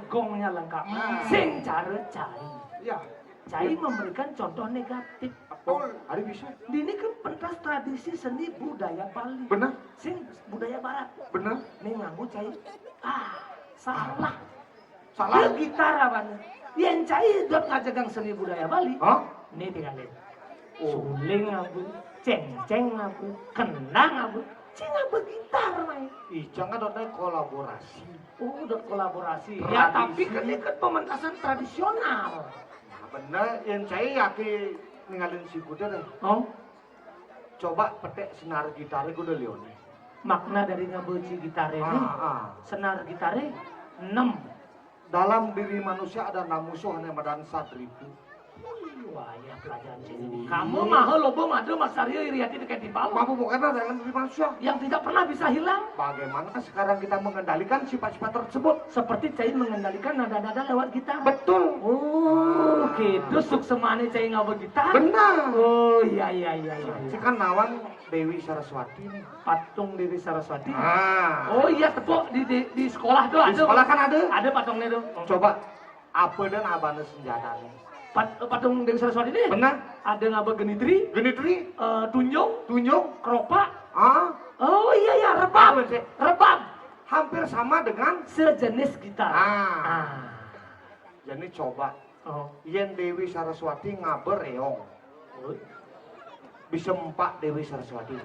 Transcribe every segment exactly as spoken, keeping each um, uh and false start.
Gongnya lengkap. Hmm. Sing cara cai. Ya. Cai memberikan contoh negatif. Betul. Hari bisa. Ini kan pentas tradisi seni budaya Bali. Benar. Sing budaya barat. Benar. Ini nganggo cai. Ah, salah. Salah. Ini gitar apa nih? Yang cai dot ngajegang seni budaya Bali. Hah? Ini tinggalin. Oh. Suling aku, cengceng aku, kendang aku. Cina begitar main. Ijang kan dotnya kolaborasi. Oh, dot kolaborasi. Ya, Tradisi. Tapi kan ini kan pementasan tradisional. Nah, bener, yang cai yaki ninggalin si kuda deh. Oh, Coba petek senar gitar kuda Leone. Makna dari ngabeji gitar ini. Ah, ah. Senar gitarnya enam. Dalam diri manusia ada enam musuh yang madan sadripu. Wah, ya pelajaran sini. Kamu mah loba madu Mas Aryo iri hati dekat di bawah. Apa bukan ada dalam diri manusia? Yang tidak pernah bisa hilang. Bagaimana sekarang kita mengendalikan sifat-sifat tersebut? Seperti cai mengendalikan nada-nada lewat gitar. Betul. Oh, gitu suksemane cai ngawa gitar. Benar. Oh, iya iya iya iya. Cai kan nawang Dewi Saraswati nih. Patung Dewi Saraswati. Ah. Oh iya, tepuk di di, di sekolah tuh Di ada. Sekolah kan ada. Ada patungnya tuh. Coba apa dan abana senjatanya? Pat- patung Dewi Saraswati ini. Benar. Ada ngaba genitri, Genitri, eh, tunjung, tunjung, keropak. Ah. Oh iya ya, rebab. Apa sih? Rebab. Hampir sama dengan Sejenis gitar. Ah. Ah. Jadi coba, Oh. Yen Dewi Saraswati ngaba reong. Oh. Bisa empak Dewi Saraswati.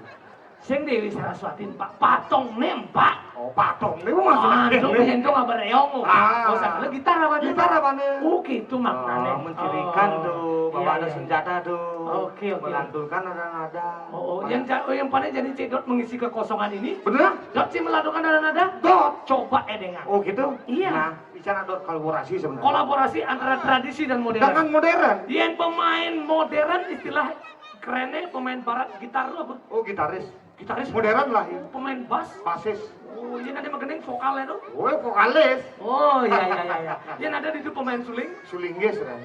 Sing Dewi Saraswati, Pak, patung nempak. Oh, patung. Ini maksudnya. Patung yen tuh ngaba reong. Ah. Oh, sakala gitar apa nih? Gitar apa nih? Oh, gitu maknanya. Ah, mencirikan Oh, tuh, iya, bapak ada iya. Senjata tuh. Oke, oke. Melantulkan nada-nada. Oh, oh, yang ja- oh, yang paling jadi cedot mengisi kekosongan ini. Bener? Dot sih melantulkan nada-nada. Dot. Coba edengan. Oh gitu? Iya. Nah, bicara dot kolaborasi sebenarnya. Kolaborasi antara tradisi dan modern. Dengan modern. Yen pemain modern istilah kerennya pemain barat gitar lo apa? Oh, gitaris. Gitaris. Modern lah ya. Pemain bass. Basis. Oh, yen ada magening vokalnya tuh. Oh, vokalis. Oh, iya iya iya iya. Yen ada di itu pemain suling. Sulinggis kan.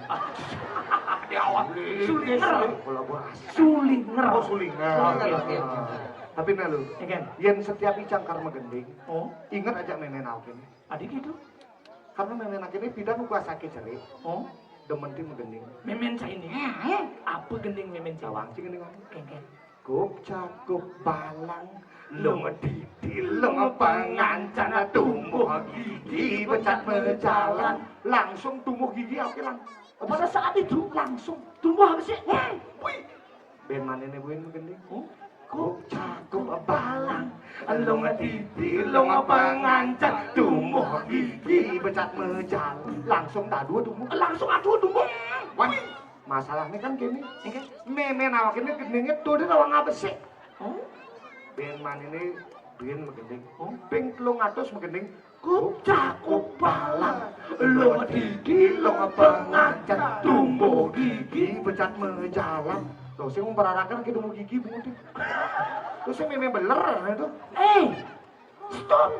Di awal. Sulinger. Kolaborasi. Sulinger. Oh, sulinger. Oke, oke, oke. Tapi nah lu, Ya kan? Yen setiap icang kar magending, Oh, inget aja meme nauk ini. Adi gitu. Karena meme nauk ini tidak gua sakit cerik, Oh, demen ti magending. Memen cai ini. Apa gending memen cai? Cawang sih gending. Kengkeng. Kup cakup balang, lung didi lung pengancan, tumbuh gigi becat mejalan. Langsung tumbuh gigi, oke lang. Pada saat itu langsung tumbuh apa sih? Hmm, wih. Ben mana nih buin magending? Oh, Kup cakup balang, lung didi lung pengancan, tumbuh gigi becat mejalan. Langsung tak dua tumbuh. Langsung aduh tumbuh. Wah, masalahnya kan gini. Oke. Meme nauk ini gendingnya tuh dia lawan apa sih? Oh, Ben mana ini buin magending. Oh. Ping telung atus magending. Kup cakup balang, lung didi lung pengancan, tumbuh gigi becat mejalan. Loh, sing memperarakan ke tumbuh gigi bungut. Terus sing meme beler nah itu. Eh, stop.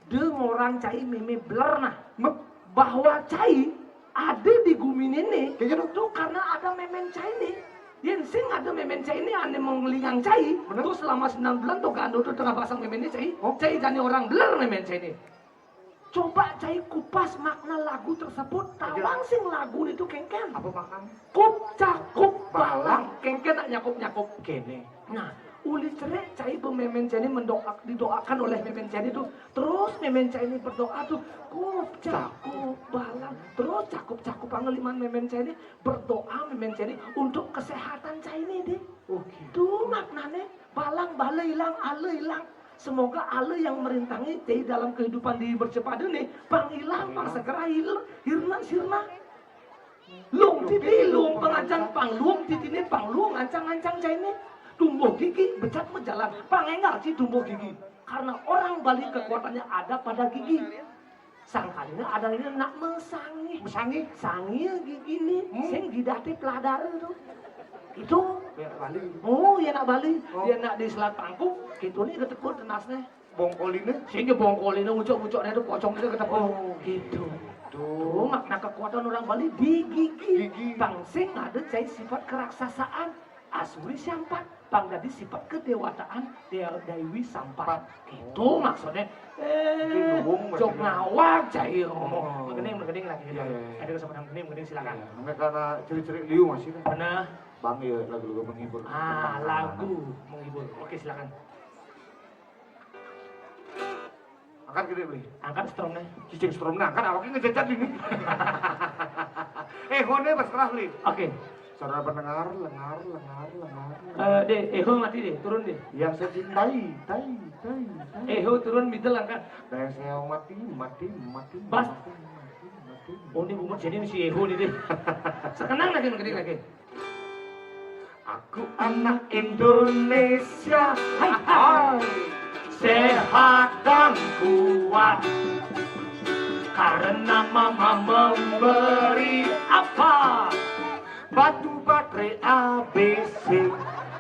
Dia ngorang cai meme beler nah. Mep. Bahwa cai ada di gumi ini. Kayak gitu. Tuh karena ada memen cai nih. Yen sing ada memen cai ini ane mau ngelingang cai. Bener. Tuh selama sembilan bulan tuh gando tuh tengah pasang memen ini cai. Oh. Cai jani orang beler memen cai ini. Coba cai kupas makna lagu tersebut. Tawang sing lagu itu kengken. Apa maknanya? Kup cakup balang kengken nak nyakup-nyakup kene. Nah, uli cerik cai be memen cai ini mendoa, didoakan oleh memen cai ini tuh. Terus memen cai ini berdoa tuh, kup cakup balang. Terus cakup-cakup angeliman memen cai ini berdoa memen cai ini untuk kesehatan cai ini deh. Oh gitu. Tuh maknanya balang bala hilang, ala hilang. Semoga ala yang merintangi cai dalam kehidupan di bercepada nih, pang hilang, pang segera hil, hirna sirna. Lung titi lung pengancan, pang luung titine, pang luung ancang-ancang caine. Tumbuh gigi becat mejalan, pang enggal ci tumbuh gigi. Karena orang Bali kekuatannya ada pada gigi. Sangkalina ada ini nak mesangih. Mesangih. Sangih gigi nih, Hmm. Sing gidate peladara tuh. Itu. Ya Bali. Oh, ya nak Bali. Oh. Ya nak di Selat Pangkung, gitu nih ketekut tenasnya. Bongkoline. Sehingga bongkoline ucok-ucoknya itu pocong itu ketemu. Oh. Gitu. Tuh. Makna kekuatan orang Bali di gigi. Gigi. Pang sing ada cai sifat keraksasaan. Asuri siampat, pang dadi sipat kedewataan Dé-, Daiwi Sampat. Gitu maksudnya. Eh, jok ngawag cai. Oh, mengkening, mengkening lagi. Iya, iya, iya. Ada kesempatan mengkening, mengkening silakan. Iya, karena ciri-ciri liu masih kan. Benar. Bang, ya, lagu-lagu menghibur. Ah, lagu menghibur. Oke, silakan. Angkat gede, Bli. Angkat stromnya. Cicing stromnya angkat, awaknya ngejajar ini. Eh, hone pas keras, Bli. Oke. Saudara pendengar, lengar, lengar, lengar, lengar. Eh, deh, eho mati deh, turun deh. Yang saya cintai, tai, tai, tai. Eho turun, middle angkat. Dan yang saya hormati, mati, mati, mati, mati, mati. Oh, ini bungut sini si eho nih deh. Sekenang lagi, mengkening lagi. Aku anak Indonesia, hai, hai. Sehat dan kuat. Karena mama memberi apa? Batu baterai A B C.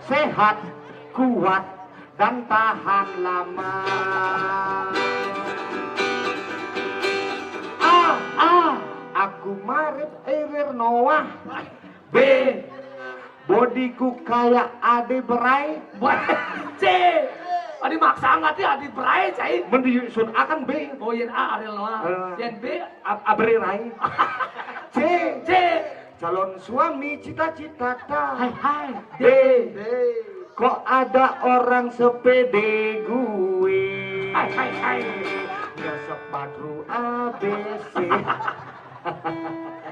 Sehat, kuat, dan tahan lama. A, A, aku marip irir Noah. B, bodiku kayak Ade Bray. C, Ade maksa angkat ya Ade Bray, cai. Mending sun akan B. Oh, yang A Ariel Noah. Eh. Yang B, Ab-, Abre Rai. C, C, calon suami cita-cita ta. Hai, hai. D, D, kok ada orang sepede gue? Hai, hai, hai. Nggak sepatu A B C.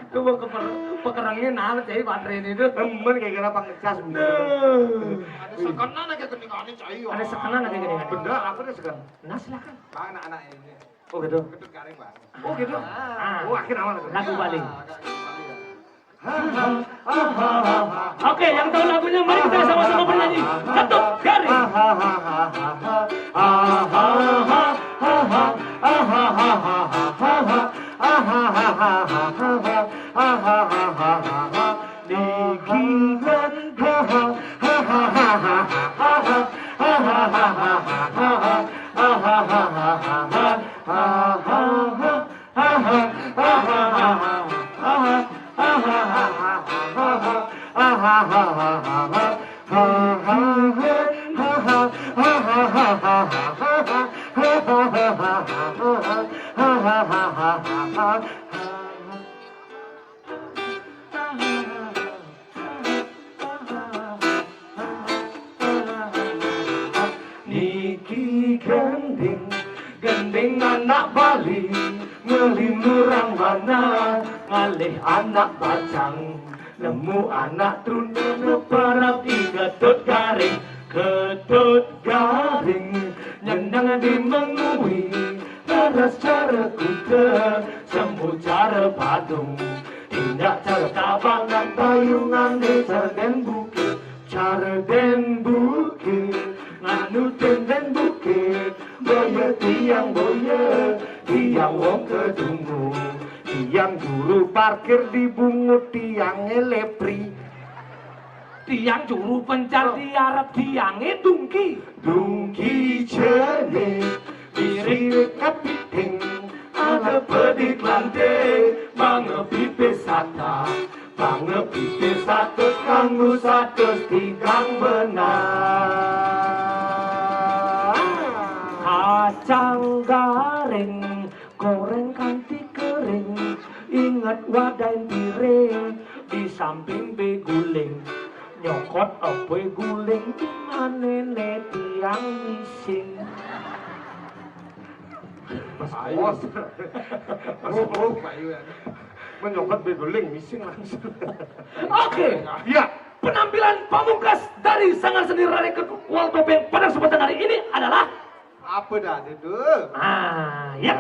Itu mau ke per-, pekerangnya nah, cai baterai ini tuh. Temen kayak kira pangecas. Duh. Ada sekenan aja keningannya, cai. Ada sekenan aja keningannya. Bener, aku ada sekenan. Nah, silakan. Bang, anak-anak ini. Oh, gitu. Ketut garing, Bang. Oh, gitu. Ah. Oh, akhir awal itu. Lagu Bali. Iya, agak Bali ya. Oke, yang tahu lagunya, mari kita sama-sama bernyanyi. Ketut garing. Niki kan. Niki gending, gending anak Bali, ngelinurang mana, ngalih anak bajang, nemu anak truna, parab di Ketut Garing, Ketut Garing, nyenang di mengui, leres cara kuda, semu cara badung, tindak cara tabangan, bayungan di cara den bukit. Cara den bukit, nganutin den bukit, boya tiang boya, tiang wong kedungu, tiang juru parkir dibungut, tiang ngelepri. Tiang juru pencar diarep, tiangnya dungki. Dungki jenis, diri kapiting, ada pedik lante, mangga pipis sata. Banget pipis satus kanggo satus tigang benar. Kacang garing, goreng kanthi kering, inget wadahin piring, di samping beguling, nyokot apa guling, manene tiang mising. Mas Ayu. Bos. Mas Bos, Pak Iwan. Menyokot bedoling, mising langsung. Oke. Ya. Penampilan pamungkas dari Sanggar Seni Rare Kedung Kual Topeng pada kesempatan hari ini adalah apa dah itu? Ah, ya.